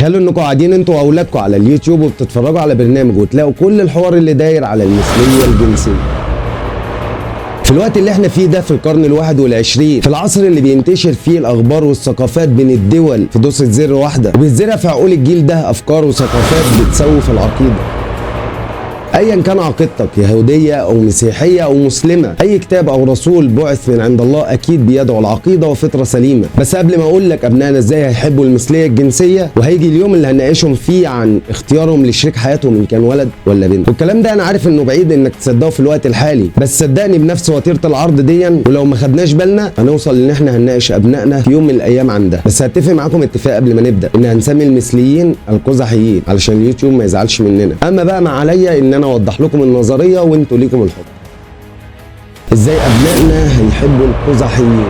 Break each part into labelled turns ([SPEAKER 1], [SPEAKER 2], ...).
[SPEAKER 1] تخيلوا انكم قاعدين انتوا واولادكم على اليوتيوب وبتتفرجوا على برنامج وتلاقوا كل الحوار اللي داير على المثلية الجنسية. في الوقت اللي احنا فيه ده في القرن 21، في العصر اللي بينتشر فيه الاخبار والثقافات بين الدول في دوسة زر واحدة، وبيتزرع في عقول الجيل ده افكار وثقافات بتسوف العقيدة. ايا كان عقيدتك، يهودية او مسيحية او مسلمة، اي كتاب او رسول بعث من عند الله اكيد بيدعو العقيدة وفطرة سليمة. بس قبل ما اقول لك ابنائنا ازاي هيحبوا المثلية الجنسية، وهيجي اليوم اللي هنناقشهم فيه عن اختيارهم لشريك حياتهم ان كان ولد ولا بنت، والكلام ده انا عارف انه بعيد انك تصدقه في الوقت الحالي، بس صدقني بنفس وتيرة العرض ديا، ولو ما خدناش بالنا هنوصل ان احنا هنناقش ابنائنا في يوم من الايام عن ده. بس هتفق معاكم اتفاق قبل ما نبدا، ان هنسمي المثليين القزحيين علشان اليوتيوب ما يزعلش مننا. اما بقى ما عليا ان انا اوضح لكم النظرية وانتوا ليكم الحكم. ازاي ابنائنا هيحبوا القزحيين؟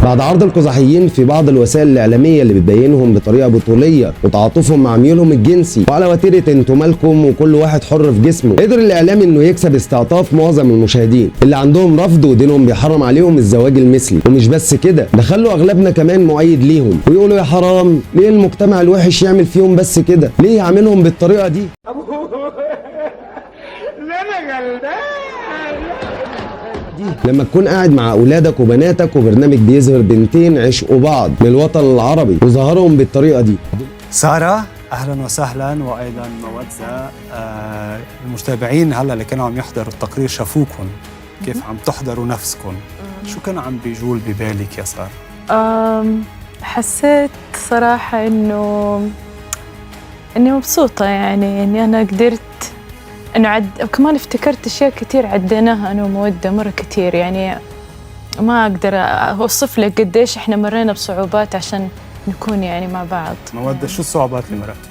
[SPEAKER 1] بعد عرض القزحيين في بعض الوسائل الاعلامية اللي بتبينهم بطريقة بطوليه وتعاطفهم مع ميولهم الجنسي وعلى وتيرة انتوا مالكم وكل واحد حر في جسمه، قدر الاعلام انه يكسب استعطاف معظم المشاهدين اللي عندهم رفض ودينهم بيحرم عليهم الزواج المثلي. ومش بس كده، ده خلوا اغلبنا كمان مؤيد ليهم ويقولوا يا حرام، ليه المجتمع الوحش يعمل فيهم بس كده؟ ليه يعملهم بالطريقة دي؟ لما تكون قاعد مع اولادك وبناتك وبرنامج بيظهر بنتين عشقوا بعض من الوطن العربي وظهرهم بالطريقة دي.
[SPEAKER 2] ساره اهلا وسهلا، وايضا مودة. المتابعين هلا اللي كانوا عم يحضروا التقرير شافوكم كيف عم تحضروا نفسكم، شو كان عم بيجول ببالك يا ساره؟
[SPEAKER 3] حسيت صراحة اني مبسوطة، يعني اني انا قدرت انه وكمان افتكرت اشياء كثير عديناها انا ومودة مرة كثير، يعني ما اقدر اوصف لك قديش احنا مرينا بصعوبات عشان نكون يعني مع بعض.
[SPEAKER 2] مودة، شو الصعوبات اللي مرقتوا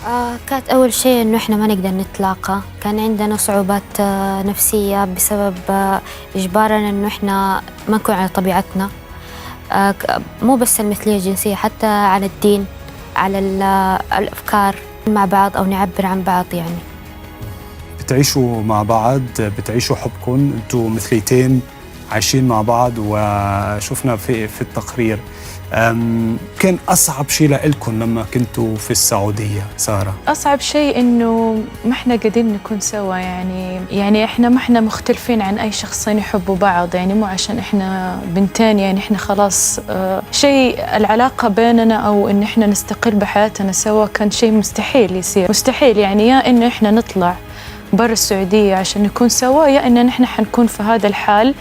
[SPEAKER 2] فيها؟
[SPEAKER 4] كانت اول شيء انه احنا ما نقدر نتلاقى، كان عندنا صعوبات نفسية بسبب اجبارنا انه احنا ما نكون على طبيعتنا، مو بس المثلية الجنسية، حتى على الدين، على الافكار مع بعض أو نعبر عن بعض. يعني
[SPEAKER 2] بتعيشوا مع بعض، بتعيشوا حبكم، انتوا مثليتين عايشين مع بعض، وشفنا في التقرير. كان أصعب شيء لإلكم لما كنتوا في السعودية سارة؟
[SPEAKER 3] أصعب شيء إنه ما إحنا قادرين نكون سوا، يعني إحنا ما إحنا مختلفين عن أي شخصين يحبوا بعض، يعني مو عشان إحنا بنتين يعني إحنا خلاص شيء العلاقة بيننا أو إن إحنا نستقل بحياتنا سوا كان شيء مستحيل يصير، مستحيل. يعني يا إنه إحنا نطلع برا السعودية عشان نكون سوا، يا إن إحنا حنكون في هذا الحال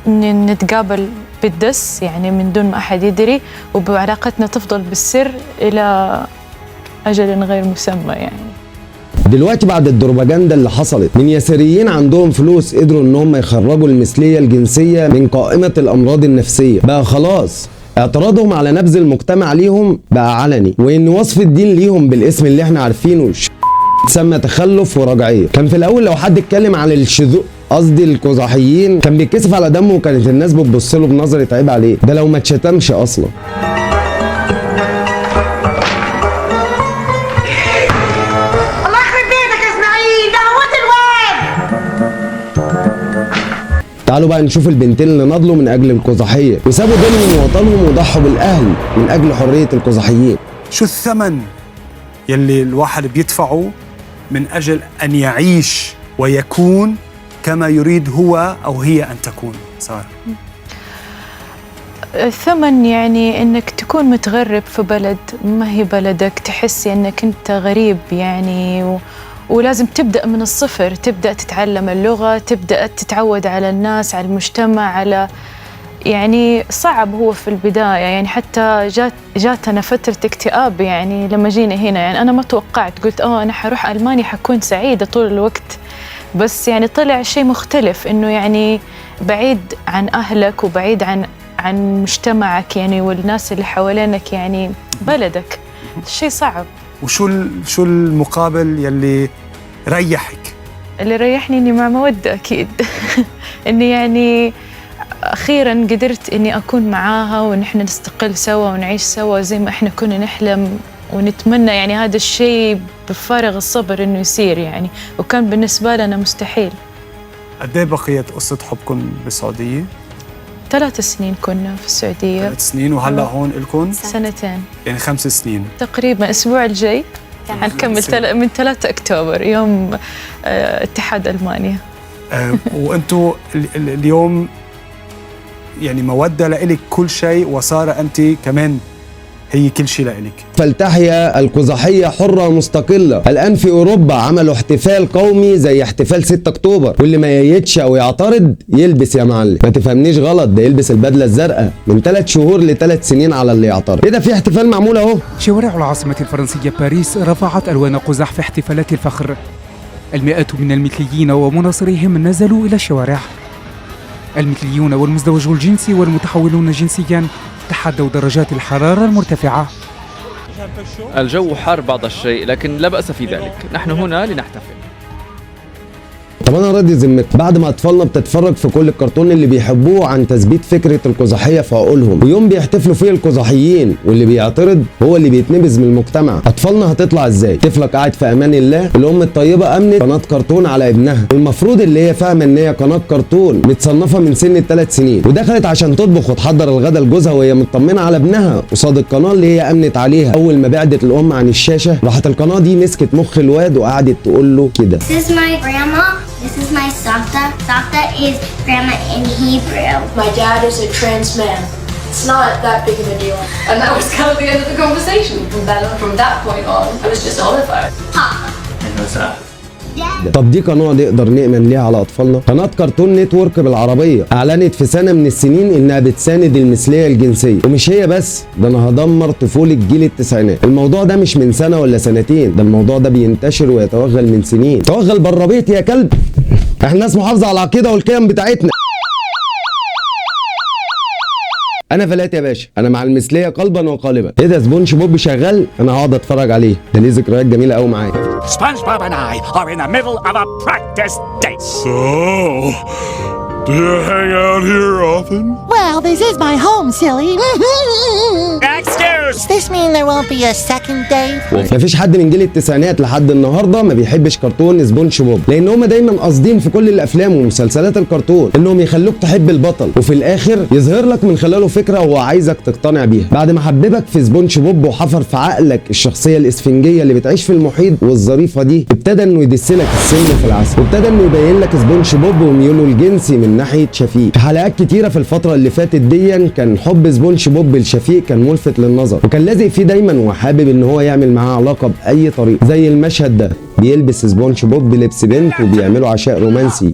[SPEAKER 3] نتقابل بالدس يعني من دون ما أحد يدري، وبعلاقتنا تفضل بالسر إلى أجل غير مسمى. يعني
[SPEAKER 1] دلوقتي بعد الدروباجندا اللي حصلت من يساريين عندهم فلوس قدروا ان هم يخرجوا المثلية الجنسية من قائمة الأمراض النفسية، بقى خلاص اعتراضهم على نبذ المجتمع ليهم بقى علني، وإن وصف الدين ليهم بالاسم اللي احنا عارفينه تسمى تخلف ورجعية. كان في الأول لو حد اتكلم عن الشذوذ، قصدي القزحيين، كان بيتكسف على دمه وكانت الناس بتبص له بنظرة عيب عليه، ده لو ما اتشتمش اصلا.
[SPEAKER 5] الله يخرب بيتك يا اسماعيل، ده هو الواد.
[SPEAKER 1] تعالوا بقى نشوف البنتين اللي نضلوا من اجل القزحية وسابوا دينهم ووطنهم وضحوا بالاهل من اجل حرية القزحيين.
[SPEAKER 2] شو الثمن يلي الواحد بيدفعه من اجل ان يعيش ويكون كما يريد هو أو هي أن تكون؟ سارة،
[SPEAKER 3] الثمن يعني إنك تكون متغرب في بلد ما هي بلدك، تحس إنك أنت غريب يعني، ولازم تبدأ من الصفر، تبدأ تتعلم اللغة، تبدأ تتعود على الناس، على المجتمع، على يعني صعب هو في البداية. يعني حتى جاتنا فترة اكتئاب يعني لما جينا هنا، يعني أنا ما توقعت، قلت أنا حروح ألمانيا حكون سعيدة طول الوقت، بس يعني طلع شيء مختلف، إنه يعني بعيد عن أهلك وبعيد عن مجتمعك يعني والناس اللي حوالينك، يعني بلدك، شيء صعب.
[SPEAKER 2] وشو شو المقابل يلي ريحك؟
[SPEAKER 3] اللي ريحني إني مع مودة أكيد. إني يعني أخيراً قدرت إني أكون معاها ونحن نستقل سوا ونعيش سوا زي ما إحنا كنا نحلم ونتمنى، يعني هذا الشيء بفارغ الصبر إنه يصير يعني، وكان بالنسبة لنا مستحيل.
[SPEAKER 2] قد ايه بقيت قصة حبكم بالسعودية؟
[SPEAKER 3] 3 سنين كنا في السعودية.
[SPEAKER 2] 3 سنين، وهلا هون لكم؟
[SPEAKER 3] سنتين.
[SPEAKER 2] يعني 5 سنين.
[SPEAKER 3] تقريبا، الأسبوع الجاي حنكمل من 3 أكتوبر، يوم اتحاد ألمانيا.
[SPEAKER 2] وانتم اليوم يعني مودة لإلك كل شيء، وسارة أنت كمان هي كل شيء لإلك.
[SPEAKER 1] فلتحيا القزحية حرة مستقلة. الآن في أوروبا عملوا احتفال قومي زي احتفال 6 أكتوبر، واللي ما يأيدش أو يعترض يلبس، يا معلم ما تفهمنيش غلط، ده يلبس البدلة الزرقاء، من 3 شهور ل3 سنين على اللي يعترض. إيه ده؟ في احتفال معمول أهو.
[SPEAKER 6] شوارع العاصمة الفرنسية باريس رفعت ألوان قزح في احتفالات الفخر. المئات من المثليين ومناصريهم نزلوا إلى الشوارع. المثليون والمزدوجو الجنس والمتحولون جنسيا تحدوا درجات الحرارة المرتفعة.
[SPEAKER 7] الجو حار بعض الشيء، لكن لا بأس في ذلك، نحن هنا لنحتفل.
[SPEAKER 1] طب انا راضي ذمتك، بعد ما اطفالنا بتتفرج في كل الكرتون اللي بيحبوه عن تثبيت فكرة القزحيه في عقولهم، ويوم بيحتفلوا فيه القزحيين واللي بيعترض هو اللي بيتنبذ من المجتمع، اطفالنا هتطلع ازاي؟ طفلك قاعد في امان الله، الام الطيبة امنت قناة كرتون على ابنها، والمفروض اللي هي فاهمه ان هي قناة كرتون متصنفه من سن ال3 سنين، ودخلت عشان تطبخ وتحضر الغدا لجوزها وهي مطمنه على ابنها قصاد القناة اللي هي امنت عليها. اول ما بعدت الام عن الشاشة راحت القناة دي مسكت مخ الواد وقعدت تقول له كده:
[SPEAKER 8] This is my grandma. This is my savta. Savta is grandma in Hebrew.
[SPEAKER 9] My dad is a trans man. It's not that big of a deal. And that was kind of the end of the conversation. From that point on, I was just horrified.
[SPEAKER 8] Papa.
[SPEAKER 1] طب دي قناة نقدر نأمن ليها على أطفالنا؟ قناة كرتون نتورك بالعربية أعلنت في سنة من السنين إنها بتساند المثلية الجنسية، ومش هي بس، ده أنا هدمر طفولة جيل التسعينات. الموضوع ده مش من سنة ولا سنتين، ده الموضوع ده بينتشر ويتوغل من سنين. توغل بره بيتي يا كلب، احنا ناس محافظة على العقيدة والقيم بتاعتنا. انا فلات يا باشا، انا مع المثلية قلبا وقالبا. ايه ده؟ سبونج بوب شغال، انا هقعد اتفرج عليه، ده ليه ذكريات جميلة قوي معايا.
[SPEAKER 10] SpongeBob and I are in the middle of a practice date.
[SPEAKER 11] So, do you hang out here often?
[SPEAKER 5] Well, this is my home, silly.
[SPEAKER 10] Excuse!
[SPEAKER 5] Does this mean there won't be a second date?
[SPEAKER 1] مفيش حد من جيل التسعينات لحد النهارده ما بيحبش كرتون سبونج بوب، لان هما دايما قاصدين في كل الافلام ومسلسلات الكرتون انهم يخلوك تحب البطل، وفي الاخر يظهر لك من خلاله فكرة هو عايزك تقتنع بيها. بعد ما حببك في سبونج بوب وحفر في عقلك الشخصية الاسفنجيه اللي بتعيش في المحيط والظريفه دي، ابتدى انه يدسلك السم في العسل، وابتدى انه يبين لك سبونج بوب وميوله الجنسي من ناحية شفيق. في حلقات كتيرة في الفترة اللي فاتت ديا كان حب سبونج بوب لشفيق كان ملفت للنظر، وكان لازق فيه دايما وحابب ان هو يعمل معاه علاقة باي طريقه، زي المشهد ده، بيلبس سبونج بوب لبس بنت وبيعملوا عشاء رومانسي.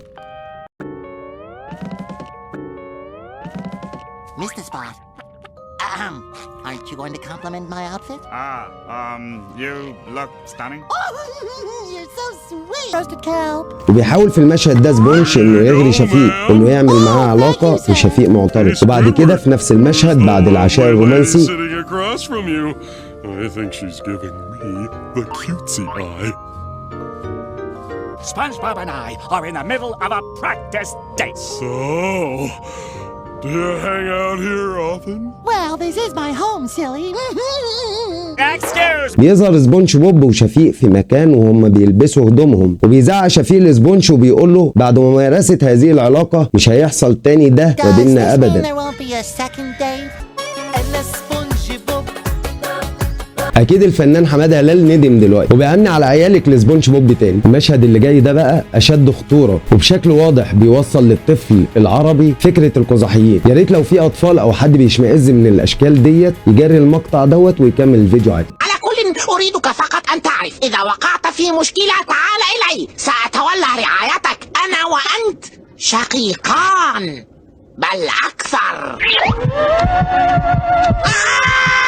[SPEAKER 5] Mr. Spot. Ahem. Aren't you going to compliment my outfit?
[SPEAKER 10] Ah, you look stunning.
[SPEAKER 5] Oh, you're so sweet. Roasted kelp.
[SPEAKER 1] وبيحاول في المشهد ده سبونج انه يغري شفيق انه يعمل معاه علاقه، وشفيق معترض. وبعد كده في نفس المشهد بعد العشاء الرومانسي
[SPEAKER 11] Sitting across from you. I think she's giving me the cutesy eye.
[SPEAKER 10] SpongeBob and I are in the middle of a practice date.
[SPEAKER 11] So, do you hang out here often?
[SPEAKER 5] Well, this is my home, silly.
[SPEAKER 10] Excuse!
[SPEAKER 1] بيظهر سبونج بوب وشفيق في مكان وهم بيلبسوا هدومهم، وبيزعق شفيق لسبونج وبيقول له بعد ممارسة هذه العلاقة مش هيحصل تاني ده ما
[SPEAKER 5] Does
[SPEAKER 1] بيننا
[SPEAKER 5] this mean
[SPEAKER 1] ابدا.
[SPEAKER 5] there won't be a second date?
[SPEAKER 12] أنا سبونج بوب.
[SPEAKER 1] اكيد الفنان حمادة هلال ندم دلوقتي وبيغني على عيالك لسبونج بوب تاني. المشهد اللي جاي ده بقى اشد خطوره، وبشكل واضح بيوصل للطفل العربي فكرة القزحيين. يا ريت لو في اطفال او حد بيشمئز من الاشكال ديت يجري المقطع دوت ويكمل الفيديو عادي.
[SPEAKER 5] على كل، أريدك فقط أن تعرف، إذا وقعت في مشكلة تعال إلي، سأتولى رعايتك. أنا وأنت شقيقان، بل أكثر. آه!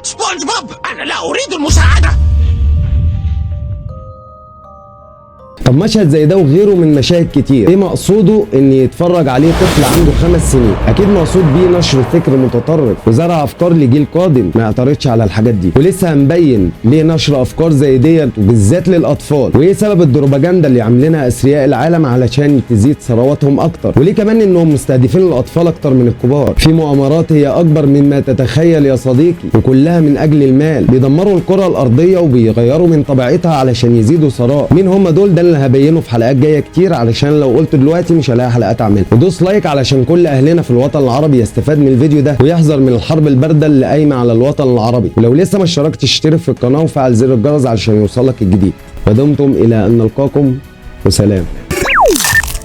[SPEAKER 5] سبونج بوب، أنا لا أريد المساعدة.
[SPEAKER 1] طب مشهد زي ده وغيره من مشاهد كتير، ايه مقصوده ان يتفرج عليه طفل عنده 5 سنين؟ اكيد مقصود بيه نشر فكر متطرف وزرع افكار لجيل قادم ما يعترضش على الحاجات دي. ولسه هنبين ليه نشر افكار زي ديت وبالذات للاطفال، وايه سبب البروباجندا اللي عاملينها اثرياء العالم علشان تزيد ثرواتهم اكتر، وليه كمان انهم مستهدفين الاطفال اكتر من الكبار. في مؤامرات هي اكبر مما تتخيل يا صديقي، وكلها من اجل المال. بيدمروا الكره الارضية وبيغيروا من طبيعتها علشان يزيدوا ثراء. مين هم دول؟ ده اللي اللي هبينه في حلقات جاية كتير، علشان لو قلت دلوقتي مش هلاقي حلقات اعملها. ودوس like علشان كل اهلنا في الوطن العربي يستفاد من الفيديو ده ويحذر من الحرب البارده اللي قايمة على الوطن العربي. ولو لسه ما اشتركتش اشترك في القناة وفعل زر الجرس علشان يوصلك الجديد. ودمتم الى ان نلقاكم وسلام.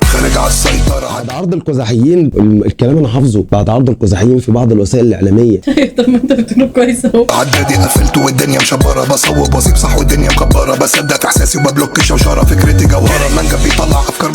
[SPEAKER 13] خارج على السيطرة.
[SPEAKER 1] بعد عرض القزحيين، الكلام انا حافظه، بعد عرض القزحيين في بعض الوسائل الاعلامية.
[SPEAKER 9] طب ما انت بتقوله كويس اهو.
[SPEAKER 13] عدادي قفلته والدنيا مشبرة، بصوب واصيب صح والدنيا مكبرة، بصدق في احساسي وببلوك شوشرة، فكرتي جوهرة، منجم بيطلع افكار.